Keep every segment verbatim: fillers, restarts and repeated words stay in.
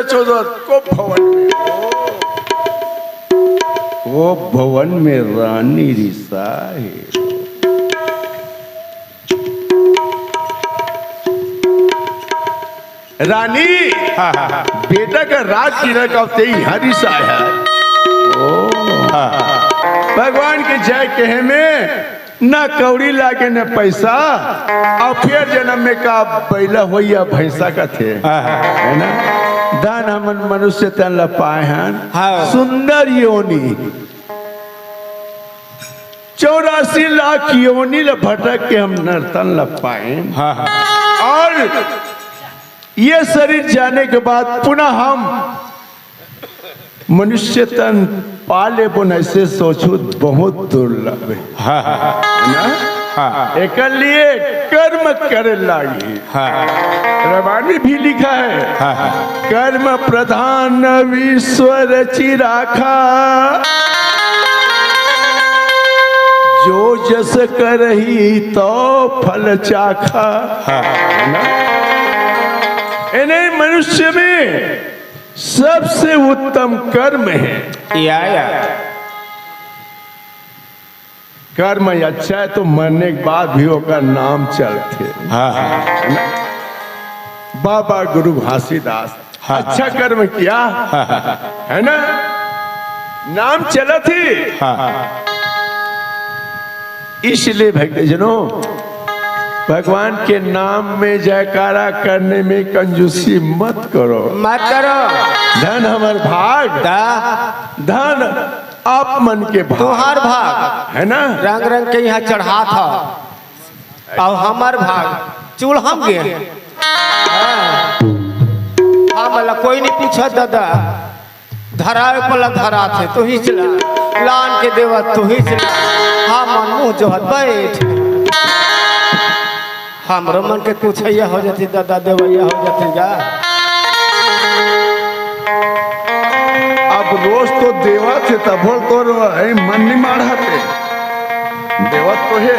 चौदह को भवन में, वो भवन में रानी रिसाय हे। रानी, हाँ, हाँ, हाँ। बेटा का राज तिलक अउ तें इहाँ रिसाय हस। ओ। हाँ, हाँ। भगवान के जय कहे में ना कौड़ी लागे, ना पैसा, अउ फेर जनम में का बइला होइया भैंसा कथे, हाँ, हाँ। हे ना? धन हमन मनुष्य तन ला पाए हन, हाँ। सुंदर योनि, चौरासी लाख योनि ला भटक के हम नर तन ला पाएन। हाँ, हाँ। अउ ये शरीर जाने के बाद पुनः हम मनुष्य तन पा लेबो, अइसे सोचहू त बहुत दुर्लभ हे। हाँ, हाँ। हे ना? हाँ। एकर लिए कर्म करे लागही। हाँ। रामायण में भी लिखा हे, हाँ, हाँ। कर्म प्रधान विश्व रचि राखा, जो जस करही तौ फल चाखा। हाँ। हे ना? एने मनुष्य में सबसे उत्तम कर्म हे। या, या। कर्म अच्छा हे तो मरने के बाद भी ओकर नाम चलथे। हाँ, हाँ। हे ना? बाबा गुरु घासीदास हाँ, हाँ। अच्छा कर्म किया, हाँ, हाँ। हे ना? नाम चलत हे। हाँ, हाँ। इसलिए भक्तजनों, भगवान के नाम में जयकारा करने में कंजूसी मत करो। मत करो। धन हमर भाग, दा। धन आप मन के भाग। तुहार भाग। हे ना? रंग रंग के इहाँ चढ़ात हव। अउ हमर भाग चूल्हा म गे। हाँ। हमला कोई नइ पूछत ददा। धराए वाला धराथे, तुहीच ला। लान के देवत, तुहीच ला। हमन मुँह जोहत बइठ। हमरो मन के पूछइया हो जाती ददा, देवइया हो जाती गा। अब रोज तो देवत हे, तभो तोर हे, मन नइ माढ़त हे। देवत तो हे।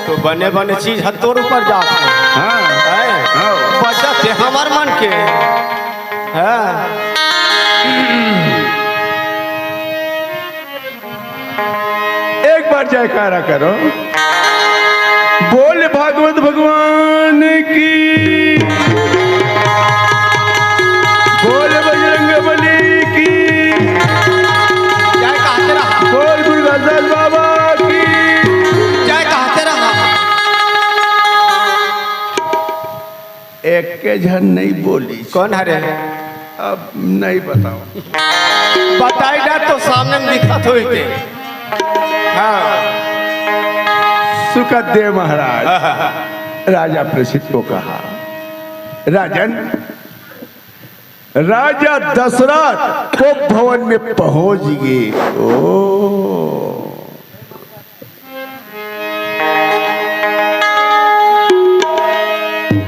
तो बने बने चीज ह तोर ऊपर जात हे। हाँ। हे? हाँ। बचत हे हमर मन के। हाँ। एक बार जयकारा करो। बोल भागवत भगवान की, बोल बजरंग बली की, जय कहते रहा। बोल गुरु घासीदास बाबा की। जय कहते रहा। एके झन नइ बोलिस। कोन हरे? अब नइ बताओं। बताई ना तो सामने में दिखत होई ते। हाँ। सुखदेव महाराज हाँ, हाँ, हाँ। राजा परीक्षित को कहा, राजन, राजा दशरथ को भवन में पहुंच गे। ओ।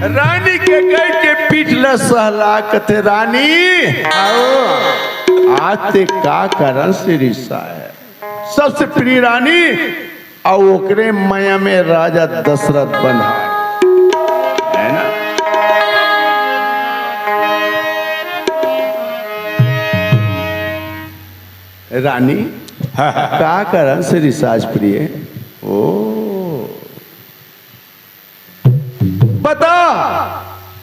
रानी कैकई के पीठ ल सहला कथे, रानी, आओ। आज ते का कारण से रिसाय हस? सबसे प्रिय रानी, अउ ओकरे मया में राजा दशरथ बंधाय। हे ना? रानी, हाँ, हाँ। का कारण से रिसाय हस प्रिय? ओ। बता।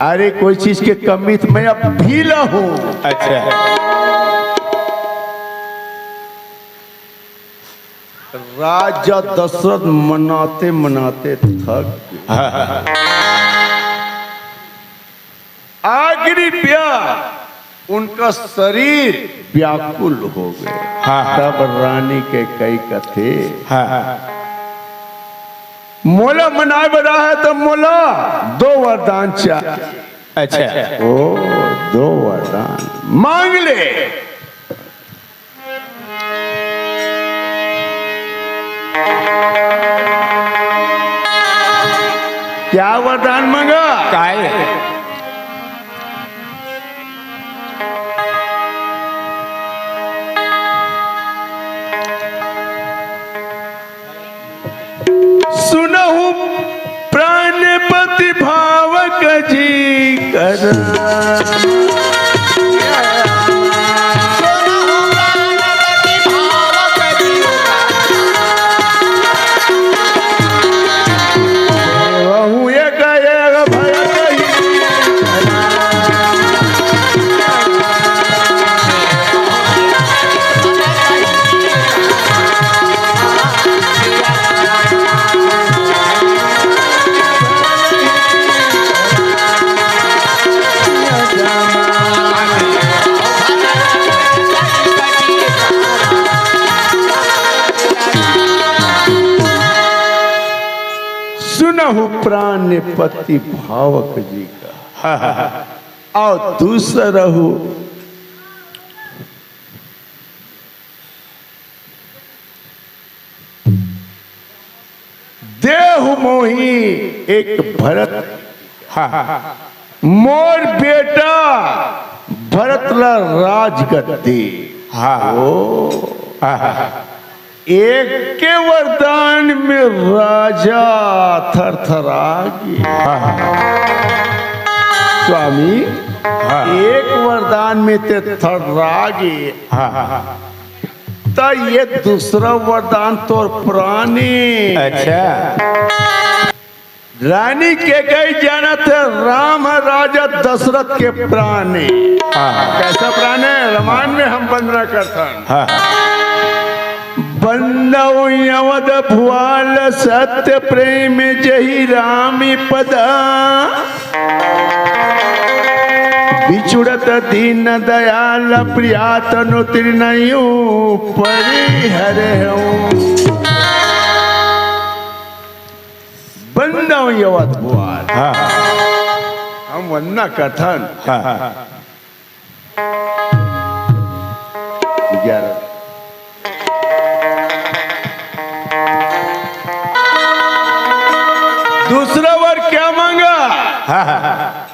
अरे, कोई चीज के कमी त मैं अब भी ला हूँ। अच्छा। राजा दशरथ मनाते मनाते थक गे। हाँ, हाँ, हाँ। आखिरी प्यार, उनका शरीर व्याकुल हो गे। हाँ, हाँ। तब रानी कैकई कथे, हाँ, हाँ। मोला मनाय बर आय हस त मोला दो वरदान चाही। अच्छा। ओ, दो वरदान मांग ले। का वरदान मांगा? काय? सुनहु प्राणपति भावक जी कर। हूँ प्राण ने पति भावक जी का। हाँ, हाँ, हाँ। और दूसरा हूँ देहु मोहि एक भरत। हाँ, हाँ, हाँ। मोर बेटा भरत ला राजगद्दी। हाँ। ओ। हाँ, हाँ, हाँ। एक के वरदान में राजा थरथरा गे। हाँ, हाँ। स्वामी, हाँ। एक वरदान में ते थरथरा गे। हाँ, हाँ, हाँ। त ये दूसरा वरदान तोर प्राण ए। अच्छा। रानी कैकई जानत हे राम ह राजा दशरथ के प्राण ए। हाँ। कैसा प्राण ए? रामायण में हम वंदना करथन। हाँ। बंदव अवध भुआल सत्य प्रेम जहि राम पदा। बिछुड़त दीन दयाल प्रिया तनु तृणयु परिहरहु। बंदव अवध भुआल। हाँ। हम वंदना करथन। हाँ। ग्यारह। दूसरा वर क्या मांगा? हाँ, हाँ, हाँ।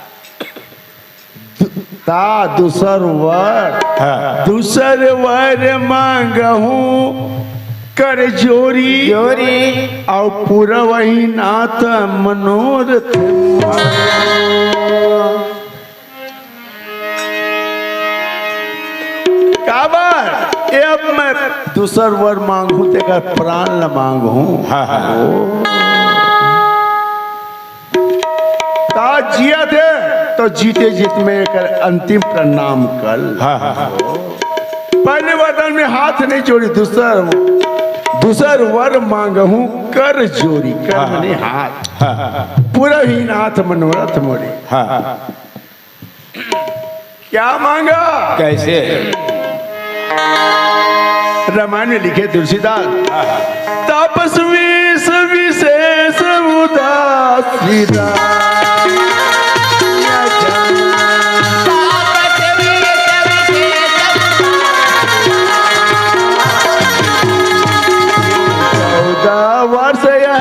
दु-, ता दूसर वर, हाँ। दूसर वर मांगहूँ कर जोरी, जोरी। अउ पूरा वही नाथ मनोरथ। काबर? ए अब मैं दूसर वर मांगहूँ, तेकर प्राण ल मांगहूँ। हाँ, हाँ। ओ। ता जियत हे, तो जीते जीत में एकर अंतिम प्रणाम कर। हाँ, हाँ, हाँ। पहले वरदान में हाथ नहीं जोड़ी, दूसर, दूसर वर मांगहूँ कर जोड़ी, कर हाँ, हाँ। मने हाथ। हाँ, हाँ, हाँ। पूरा ही नाथ मनोरथ मोरी। हाँ, हाँ। क्या मांगा? कैसे? रामायण में लिखे तुलसीदास, तपस्वी विशेष उदासीदास। चौदह वर्ष यह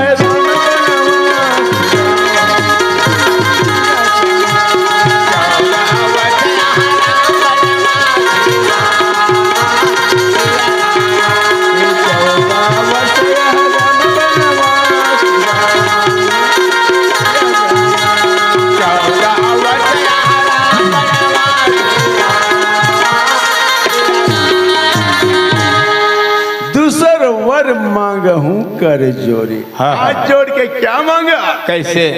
दूसर वर मांगहूँ कर जोरी। हाँ, हाँ। हाथ जोड़ के क्या मांगा? कैसे?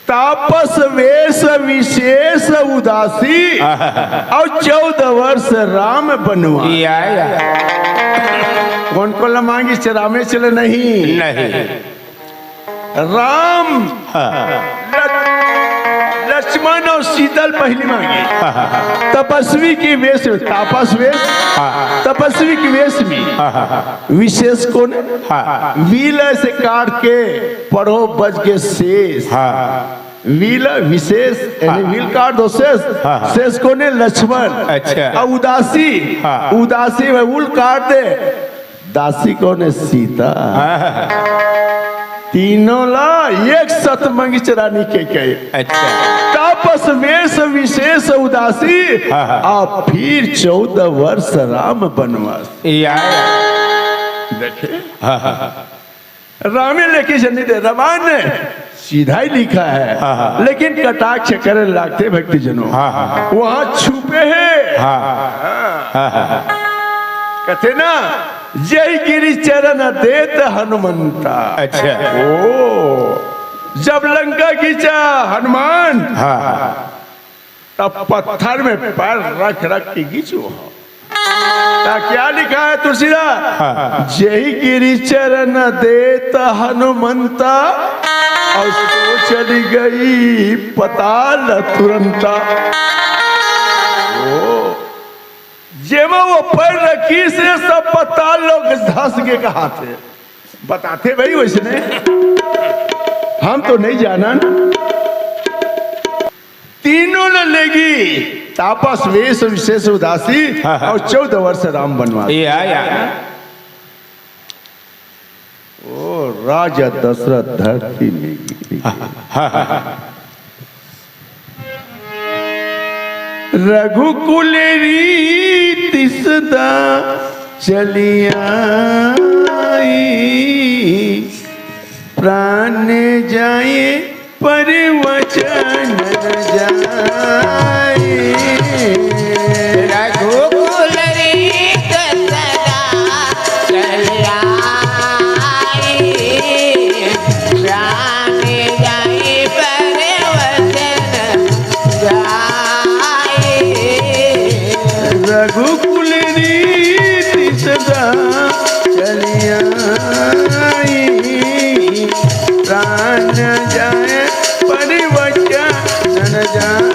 तापस वेश विशेष उदासी, हाँ, हाँ, हाँ। अउ चौदह वर्ष राम बनवास। या, या। कोन कोन ल मांगिस? रामेच ल नहीं। नहीं। राम, हाँ। लक्ष-, लक्ष्मण अउ सीता ल पहिली मांगे। हाँ, हाँ, हाँ। तपस्वी के वेश में, तापस वेश, हाँ, हाँ। तपस्वी के वेश में। हाँ, हाँ, हाँ। विशेष कोन हे? हाँ। वील ऐसे काट के पढ़ो बज के शेष। हाँ। वील विशेष, यानी हाँ। वील काट दो शेष। हाँ, हाँ। शेष कोन हे? लक्ष्मण। अच्छा। अउ उदासी, हाँ। उदासी में उल काट दे। दासी कोन हे? सीता। हाँ। तीनों ला एक सत मंगिस रानी कैकई। अच्छा। तापस वेश विशेष उदासी, हाँ, हाँ। अउ फिर चौदह वर्ष राम बनवास। या, या। देखे? हाँ, हाँ, हाँ। रामे लेके जनी दे, रामायण में सीधा ही लिखा है, हाँ, हाँ। लेकिन कटाक्ष करे लागथे भक्तिजनों। हाँ, हाँ, हाँ। वहाँ छुपे हे। हाँ। हाँ। हाँ, हाँ, हाँ। कथे ना, जय गिरि चरण देत हनुमंता। अच्छा। ओ, जब लंका गीचा हनुमान, हाँ, हाँ। तब पत्थर में पैर रख रख के गीचो हो। ता क्या लिखा है तुलसीदास? हाँ, हाँ। जेहि गिरि चरण देत हनुमंता, अउ सो चली गई पताल तुरंता। ओ, जेमा वो पैर रखिस हे सब पताल लोग धस गे कहाथे। बताथे भाई वइसने। हम तो नहीं जानन। तीनों ल लेगी तापस वेश विशेष उदासी। हाँ, हाँ। अउ चौदह वर्ष राम बनवास। या, या। ओ राजा दशरथ धरती में गिर गे। हाँ, हाँ, हाँ। रघुकुल रीति सदा चली आई, प्राण जाए पर वचन न जाए। रघुकुल रीत सदा चल आई, प्राण जाए पर वचन जाए। रघुकुल रीति सदा चली आई, प्राण जाए पर वचन न जाए।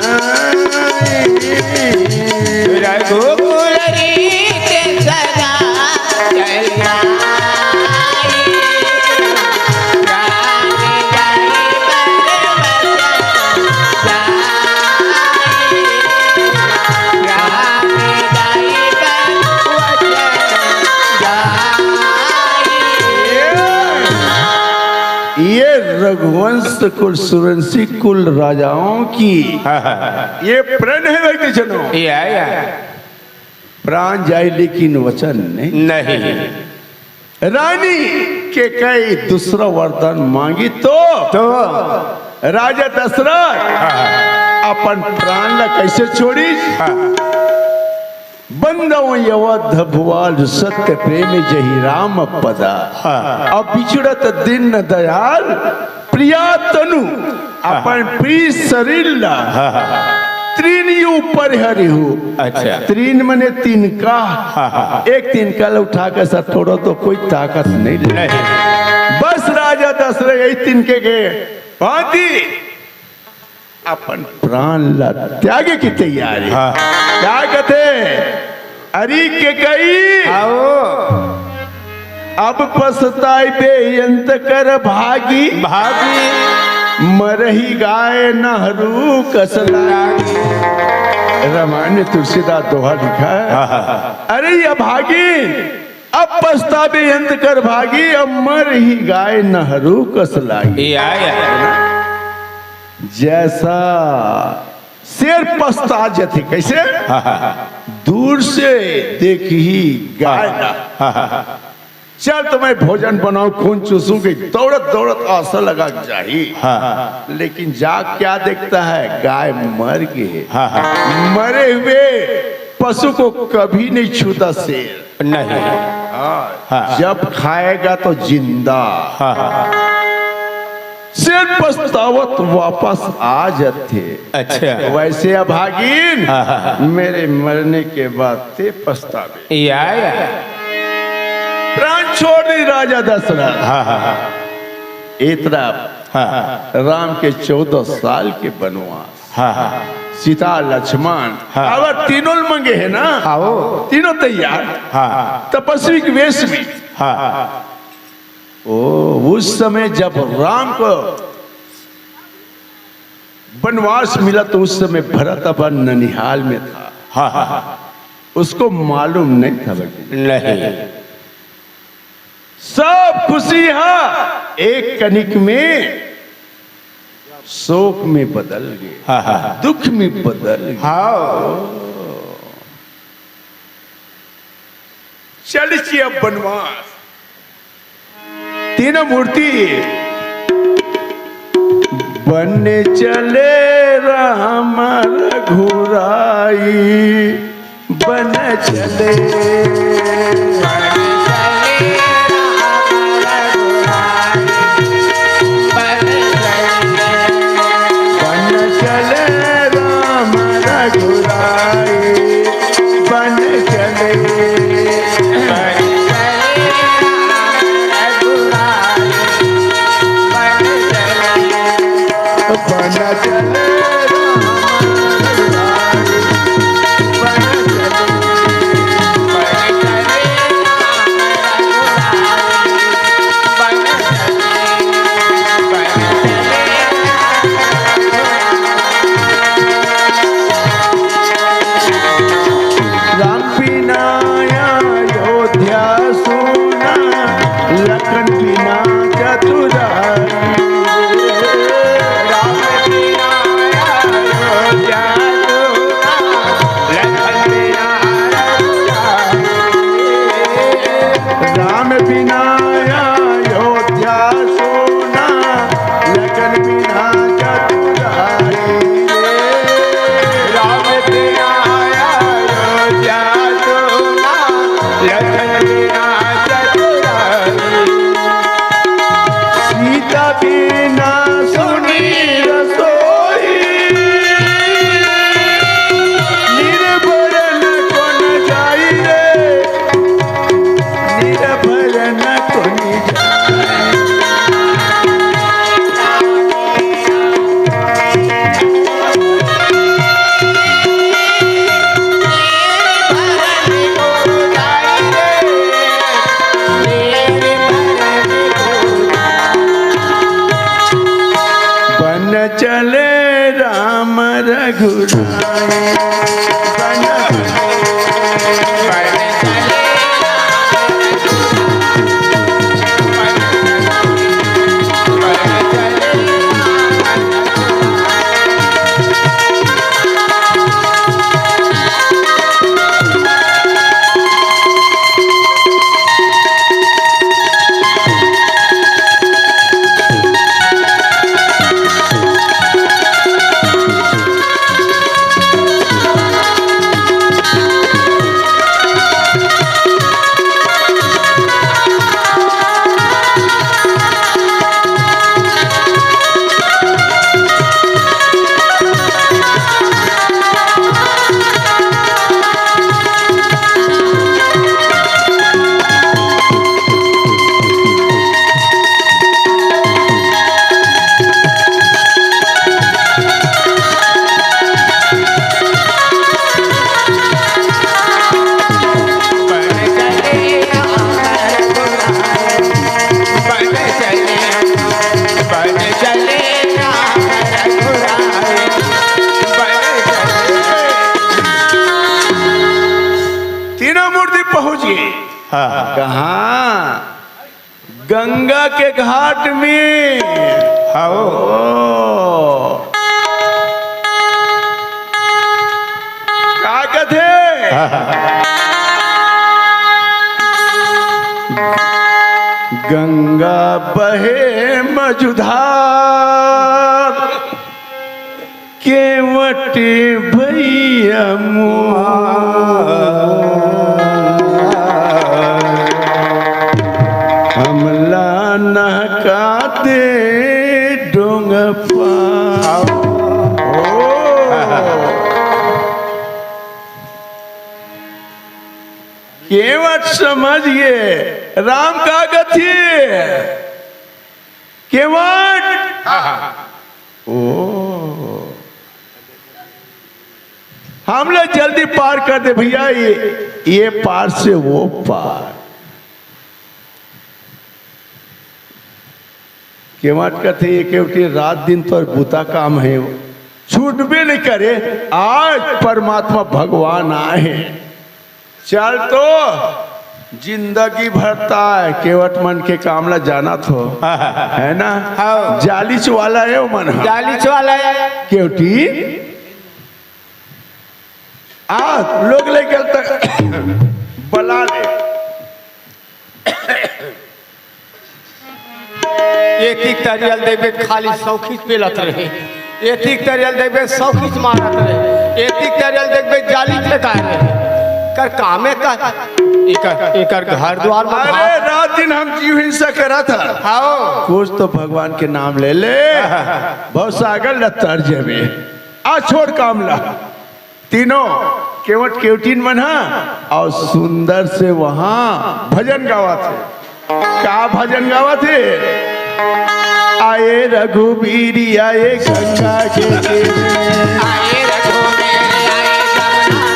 रघुकुल रीत सदा चली आई, प्राण जाए पर वचन जाए। प्राण जाए पर वचन जाए। ये रघुवंश कुल सूर्यवंशी कुल राजाओं की हाँ, हाँ, हाँ। ये प्रण है भाई के जनों। या, या। प्राण जाए लेकिन वचन नहीं। नहीं। रानी कैकई दूसरा वरदान मांगी तो, तो राजा दशरथ हाँ, हाँ। अपन प्राण ला कैसे छोड़ी? हाँ। बंदव अवध भुआल सत्य प्रेम जहि राम पदा। हाँ। अब बिछड़त दीन दयाल प्रिया तनु, अपन प्रिय शरीर ला हाँ, हाँ, हाँ। तृण ऊपर हरि हो। अच्छा। तृण मने तिनका। हाँ, हाँ, हाँ। एक तिनका ला उठा के सर तोड़ो तो कोई ताकत नहीं ले। नहीं। बस राजा दशरथ यही तिनके के भांति अपन प्राण ला त्यागे की तैयारी। हाँ। क्या कहते? अरे कैकई आओ। अब पछताइबे अंत कर भागी। भागी। मरही गाय नहरू कस लागी। रामायण में तुलसीदास दोहा लिखा है। हाँ, हाँ, हाँ। अरे ये भागी, अब पछताबे अंत कर भागी, अब मरही गाय नहरू कस लागी। या, या। जैसा शेर पछता जथे, कैसे? हाँ, हाँ, हाँ। दूर से देखही गाय ला। हाँ, हाँ, हाँ। चल तो मैं भोजन बनाऊं, खून चूसूं कि दौड़त दौड़त आस लगा जाही। हाँ। लेकिन जाग क्या देखता है, गाय मर गई है। हाँ, हाँ। मरे हुए पशु को कभी नहीं छूता शेर। नहीं। हाँ, हाँ। जब खाएगा तो जिंदा। हाँ, हाँ। शेर पछतावत वापस आ जाथे। अच्छा। वैसे अभागिन, हाँ, हाँ, हाँ। मेरे मरने के बाद ते पछतावे। या, या। प्राण छोड़ दी राजा दशरथ। हाँ, हाँ, हाँ। इतना हाँ, हाँ। राम के चौदह साल के वनवास। हाँ, हाँ। सीता, लक्ष्मण, हाँ। अब तीनों मंगे है ना? हाँ, वो। तीनों तैयार। हाँ, हाँ। तपस्वी के वेश में। हाँ, हाँ। ओ, उस समय जब राम को वनवास मिला तो उस समय भरत अपन ननिहाल में था। हाँ, हाँ, हाँ। उसको मालूम नहीं था बेटे। नहीं। सब खुशी हा एक कनिक में शोक में बदल गए, हाँ, हाँ। दुख में बदल गए। हाँ। चल ची अब वनवास। तीन मूर्ति बन चले राम रघुराई। बन चले। बन चले राम रघुराई, बन चले। बन चले राम रघुराई। जगत बिना चतुराई, सीता बिना सुनी रसोई। निर्भर न कोन जाई रे, निर्भर न कोन जाई। बन चले राम रघुराई। बन तीनों मूर्ति पहुंच गए। हाँ। कहाँ? गंगा के घाट में। हाँ। ओ। का कथे? गंगा बहे मझधार, केवट भैया मोर, हमला नहका दे डोंग पार। ओ। केवट समझ गे, राम का कथे? केवट। ओ, हमला जल्दी पार कर दे भैया, ये, ये पार से वो पार। केवट कथे, ये केवटी रात दिन तोर बुता काम हे, छूटबे नहीं करे। आज परमात्मा भगवान आए हे, चल तो जिंदगी भर ताय केवट मन के काम ला जानत हो, है ना? हाँ। जालिच वाला हे वो मन ह। जालिच वाला हे। केवटी, आ, लोग ले गल तक बला ले। एतिक तरियल देबे खाली सौखीच पेलत रहे, एतिक तरियल देबे सौखीच मारत रहे, एतिक तरियल देबे जाली फेंकाय रहे। कर कामे का, एकर, एकर घर द्वार में अरे, रात दिन हम जीव हिंसा करत हन। हाँ। कुछ तो भगवान के नाम ले ले, भवसागर ल तर जेबे। आ, छोड़ काम ला। तीनों केवट केवटिन मन ह अउ सुंदर से वहाँ भजन गावत हे। का भजन गावत हे? आए रघुबीर आए गंगा के तीर में। आए रघुबीर आए जमुना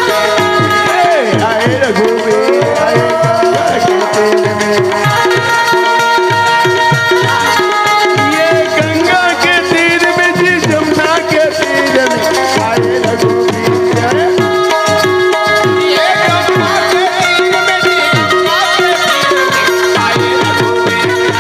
के तीर में। आए रघुबीर आए गंगा के तीर में। ये गंगा के तीर में जी, जमुना के तीर में। आए रघुबीर आए। ये गंगा के तीर में जी, जमुना के तीर में। आए रघुबीर आए।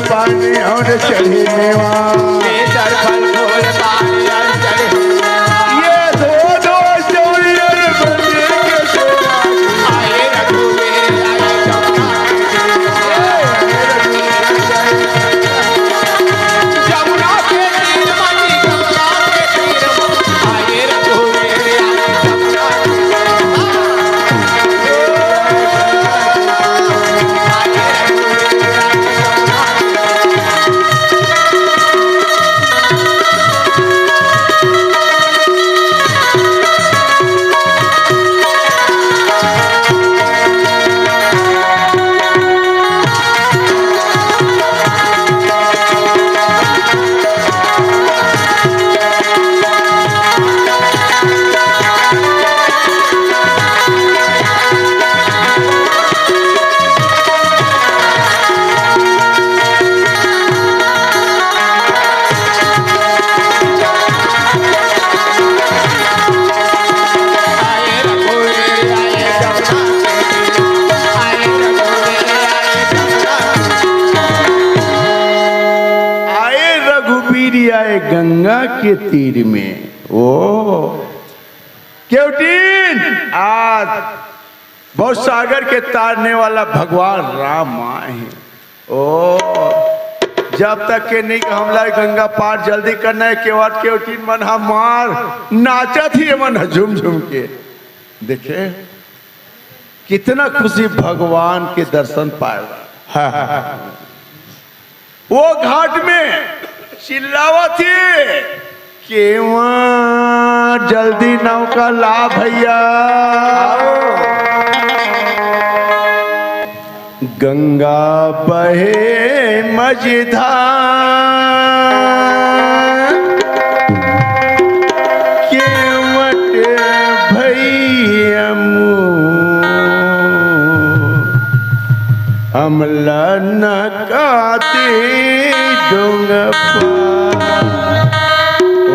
पानी और चढ़ी मेवा। केसर फल फूल पानी और चढ़ी मेवा। ये दो दो चौड़ी और बने के सेवा। आए रघुवीर आए जमुना के तीर। जमुना के तीर मनी, जमुना के तीर मनी। आए रघुवीर आए जमुना के तीर। आए रघुबीर आए गंगा के तीर में। ओ केवटिन, आज भवसागर के तारने वाला भगवान राम आए हैं। ओ, जब तक के नहीं हमला गंगा पार जल्दी करना है, केवट केवटिन मन हमार नाचत ही मन ह झूम झूम के। देखे, कितना खुशी भगवान के दर्शन पाएगा। हाँ, हाँ, हाँ। वो घाट में चिल्लावत हे, "केवा जल्दी नौका ला भैया, गंगा बहे मझधार, केवट भैया मोर।" हमला न काटे डोंगा पार।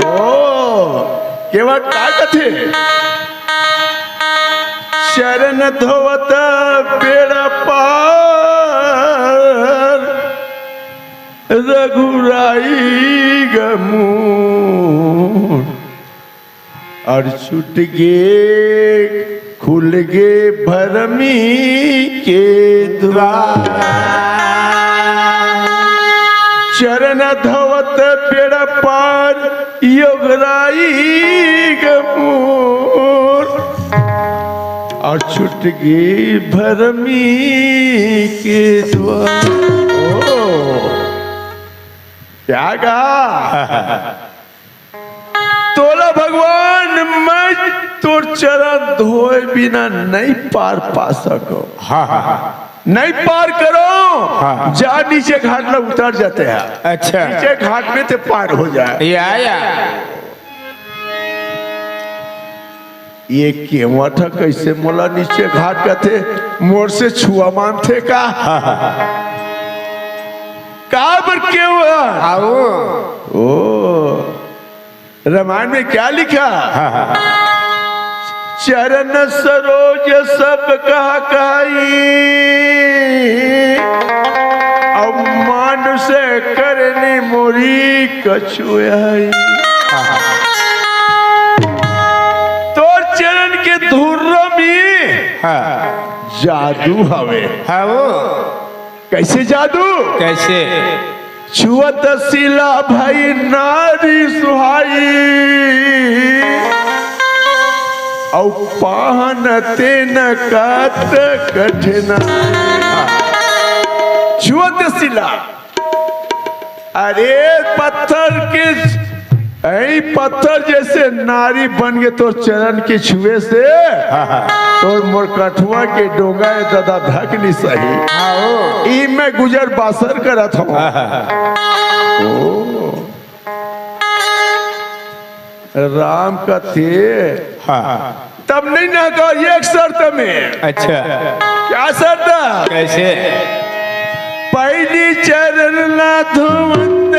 ओ, केवट का कथे? चरण धोवत बेड़ा पार, रघुराई गमू। अउ छूट गे, खुल गे भरमी के दुवार। चरण धोवत बेड़ा पार योगराई गमूर। अउ छूट गे भरमी के दुवार। ओ, त्यागा। तोला भगवान, मैं तोर चरण धोए बिना नहीं पार पा सको। हाँ, हाँ, हाँ। नहीं पार करो। हाँ। जा नीचे घाट ला उतर जाते हैं। अच्छा। नीचे घाट में ते पार हो जाए। या, या। ये केवट ह कइसे मोला नीचे घाट कथे, मोर से छुआ मानथे का? हाँ, हाँ, हाँ। काबर केवट? आओ। ओ, रामायण में क्या लिखा? हाँ, हाँ। चरण सरोज सब कहा काई, अउ मानुष करनी मोरी कछु आई। हाँ, हाँ। तोर चरण के धुर्रा में हाँ। जादू हवे। हाँ वो। कइसे जादू? कइसे? छुअत सिला भई नारी सुहाई, अउ पाहन तेन कत कठिनाई। छुअत सिला, अरे पत्थर के, ऐ पत्थर जइसे नारी बन के तोर चरण के छुए से, हाँ, हाँ। तोर मोर कठुआ के डोंगा ए ददा धक नी सही। हाँ, ओ। ई मैं गुजर बासर करत हूँ। हाँ, हाँ, हाँ। ओ। राम कथे, हाँ। तब नहीं ना कहो, एक शर्त में। अच्छा। क्या शर्त? कइसे? पहली चरण ला धोवंत